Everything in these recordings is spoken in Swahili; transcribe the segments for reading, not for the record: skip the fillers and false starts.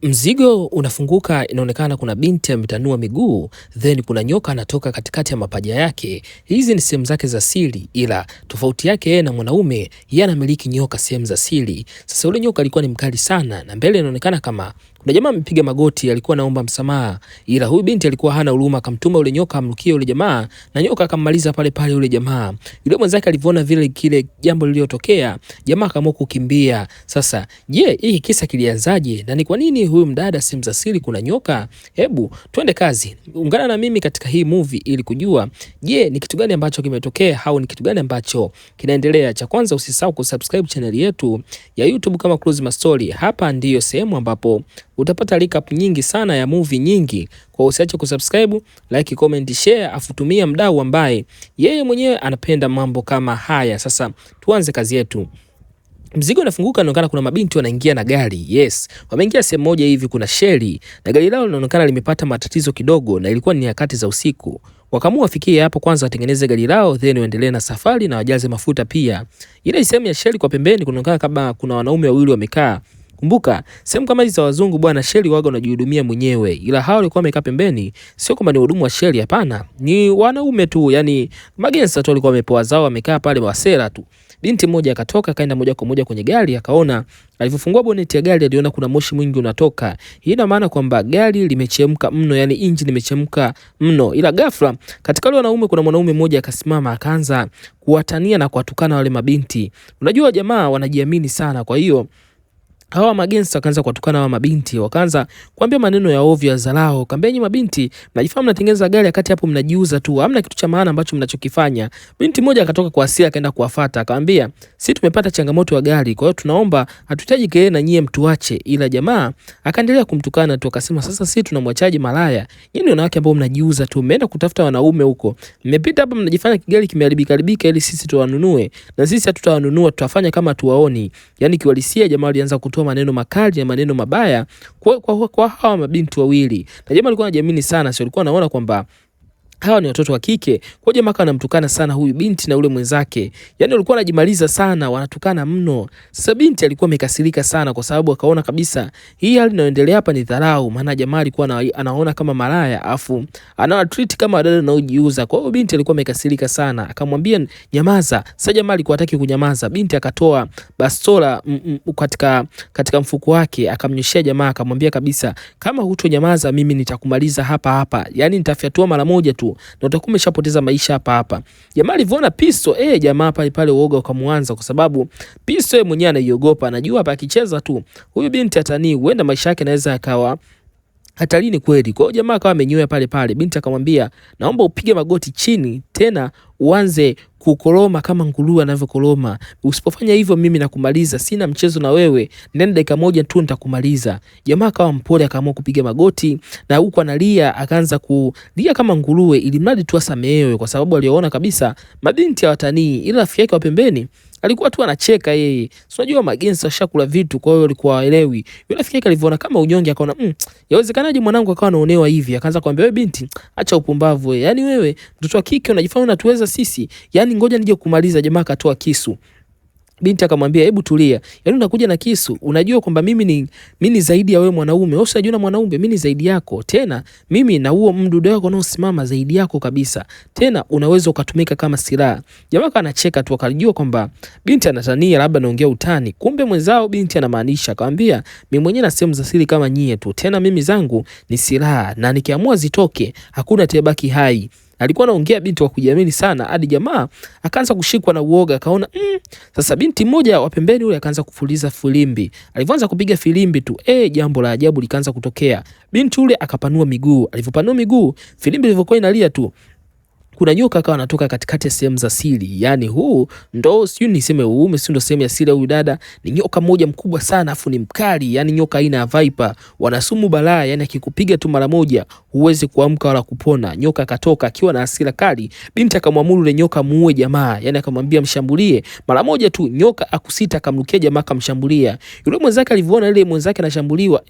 Mzigo unafunguka, inaonekana kuna binti ametanua miguu, then kuna nyoka anatoka katikati ya mapaja yake. Hizi ni sehemu zake za siri, ila tofauti yake yeye na mwanaume, yeye anamiliki nyoka sehemu za siri. Sasa yule nyoka alikuwa ni mkali sana, na mbele inaonekana kama kuna jamaa amepiga magoti, alikuwa anaomba msamaha, ila huyu binti alikuwa hana huruma, akamtuma yule nyoka amrukie yule jamaa, na nyoka akammaliza pale pale yule jamaa. Yule mwenzake alivyoona vile kile jambo lililotokea, jamaa akaamua kukimbia. Sasa je, hiki kisa kilianzaje na ni kwa nini huyu mdada sehemu za siri kuna nyoka? Hebu twende kazi, ungana na mimi katika hii movie ili kujua je, ni kitu gani ambacho kimetokea au ni kitu gani ambacho kinaendelea. Cha kwanza usisahau kusubscribe channel yetu ya YouTube kama Cruise Mastori. Hapa ndiyo sehemu ambapo utapata recap nyingi sana ya movie nyingi. Kwa usiache kusubscribe, like, comment, share, afutumia mdau ambaye yeye mwenyewe anapenda mambo kama haya. Sasa tuanze kazi yetu. Mzigo unafunguka, inaonekana kuna mabinti wanaingia na gari. Yes, wameingia sehemu moja hivi, kuna sheli na gari lao linaonekana limepata matatizo kidogo, na ilikuwa ni nyakati za usiku. Wakaamua wafikie hapo kwanza watengeneze gari lao, then waendelee na safari na wajaze mafuta pia. Ile sehemu ya sheli kwa pembeni kunaonekana kama kuna wanaume wawili wamekaa. Kumbuka sehemu kama hizi za wazungu bwana, sheli waga wanajihudumia mwenyewe, ila hao walikuwa wamekaa pembeni, sio kwamba ni wahudumu wa sheli, hapana, ni wanaume tu, yani magensa tu walikuwa wamepoa zao, wamekaa pale wasera tu. Binti mmoja akatoka akaenda moja kwa moja kwenye gari, akaona alivyofungua boneti ya gari aliona kuna moshi mwingi unatoka. Hii ina maana kwamba gari limechemka mno, yani injini imechemka mno. Ila ghafla katika wale wanaume kuna mwanaume mmoja akasimama akaanza kuwatania na kuwatukana wale mabinti. Unajua jamaa wanajiamini sana, kwa hiyo hawa magensa wakaanza kuwatukana hawa mabinti, wakaanza kuambia maneno ya ovyo ya dharau. Kaambia nyinyi mabinti mnajifahamu mnatengeneza gari, wakati hapo mnajiuza tu, hamna kitu cha maana ambacho mnachokifanya. Binti mmoja akatoka kwa hasira akaenda kuwafuata, akamwambia sisi tumepata changamoto ya gari, kwa hiyo tunaomba, hatuhitaji kelele na nyie mtuache. Ila jamaa akaendelea kumtukana tu, akasema sasa sisi tunamwachaje malaya? Nyinyi ni wanawake ambao mnajiuza tu, mmeenda kutafuta wanaume huko, mmepita hapa mnajifanya kigari kimeharibika haribika ili sisi tuwanunue, na sisi hatutawanunua, tutafanya kama tuwaoni. Yani kiuhalisia jamaa alianza kutoa maneno makali na maneno mabaya kwa hawa mabinti wawili, na jamaa alikuwa anajiamini sana, sio alikuwa anaona kwamba hawa ni watoto wa kike. Kwa hiyo jamaa anamtukana sana huyu binti na yule mwenzake, yaani walikuwa wanajimaliza sana, wanatukana mno. Sasa binti alikuwa amekasirika sana, kwa sababu akaona kabisa hii hali inayoendelea hapa ni dharau, maana jamaa alikuwa anaona kama malaya, afu anawatreat kama wadada wanaojiuza. Kwa hiyo binti alikuwa amekasirika sana, akamwambia nyamaza. Sasa jamaa alikuwa hataki kunyamaza, binti akatoa bastola katika mfuko wake akamnyoshia jamaa, akamwambia kabisa, kama hutonyamaza mimi nitakumaliza hapa hapa, yaani nitafyatua mara moja tu na utakuwa umeshapoteza maisha hapa hapa. Jamaa alivyoona pisto, jamaa pale pale uoga ukamwanza, kwa sababu pisto yeye mwenyewe anaiogopa, anajua hapa akicheza tu huyu binti atani, huenda maisha yake anaweza akawa hatarini kweli. Kwa hiyo jamaa akawa amenyoya pale pale. Binti akamwambia, naomba upige magoti chini tena uanze kukoroma kama nguruwe anavyokoroma. Usipofanya hivyo mimi nakumaliza, sina mchezo na wewe, ndani dakika moja tu nitakumaliza. Jamaa akawa mpole, akaamua kupiga magoti na huku analia, akaanza kulia kama nguruwe, ili mradi tu asamehewe, kwa sababu aliona kabisa mabinti hawatanii. Ila rafiki yake wa pembeni alikuwa tu anacheka yeye. Si unajua magensa washakula vitu, kwa hiyo alikuwa haelewi. Yule rafiki yake alivyoona kama unyonge akaona, yawezekanaje mwanangu akawa anaonewa hivi? Akaanza kumwambia, wewe binti, acha upumbavu wewe. Yaani wewe mtoto wa kike unajifanya unatuweza sisi. Yaani ngoja nije kumaliza. Jamaa akatoa kisu. Binti akamwambia, hebu tulia. Yaani unakuja na kisu, unajua kwamba mimi ni zaidi ya wewe mwanaume. Wewe unajiona mwanaume, mimi ni zaidi yako. Tena mimi na huo mdude wako unaosimama zaidi yako kabisa. Tena unaweza ukatumika kama silaha. Jamaa anacheka tu, akajua kwamba binti anatania, labda anaongea utani. Kumbe mwenzao binti anamaanisha. Akamwambia, mimi mwenyewe na sehemu za siri kama nyie tu. Tena mimi zangu ni silaha na nikiamua zitoke hakuna atabaki hai. Alikuwa anaongea binti wa kujiamini sana hadi jamaa akaanza kushikwa na uoga, akaona Sasa binti mmoja wa pembeni yule akaanza kufuliza filimbi. Alipoanza kupiga filimbi tu, jambo la ajabu likaanza kutokea. Binti yule akapanua miguu. Alipopanua miguu, filimbi ilivyokuwa inalia tu, kuna nyoka akawa anatoka katikati ya sehemu za siri. Yani huu ndo sijui niseme uume, si ndo sehemu ya siri huyu dada. Ni nyoka mmoja mkubwa sana afu ni mkali, yani nyoka aina ya viper, wana sumu balaa, yani akikupiga tu mara moja huwezi kuamka wala kupona. Nyoka akatoka akiwa na hasira kali. Binti akamwamuru yule nyoka muue jamaa, yani akamwambia mshambulie mara moja tu. Nyoka akusita, akamrukia jamaa akamshambulia. Yule mwenzake alivyoona ile mwenzake anashambuliwa,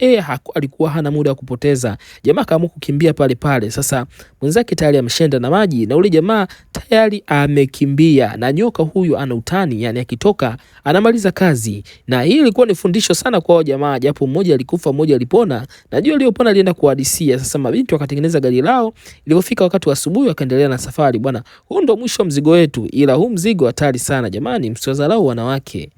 alikuwa hana muda wa kupoteza. Jamaa akaamua kukimbia pale pale. Sasa mwenzake tayari ameshaenda na maji na Ule jamaa tayari amekimbia, na nyoka huyu ana utani, yani akitoka anamaliza kazi. Na hii ilikuwa ni fundisho sana kwa jamaa, japo mmoja alikufa, mmoja alipona. Najua aliyopona alienda kuhadisia. Sasa mabinti wakatengeneza gari lao, ilipofika wakati wa asubuhi wakaendelea na safari. Bwana, huu ndo mwisho wa mzigo wetu, ila huu mzigo hatari sana jamani, msiwadharau wanawake.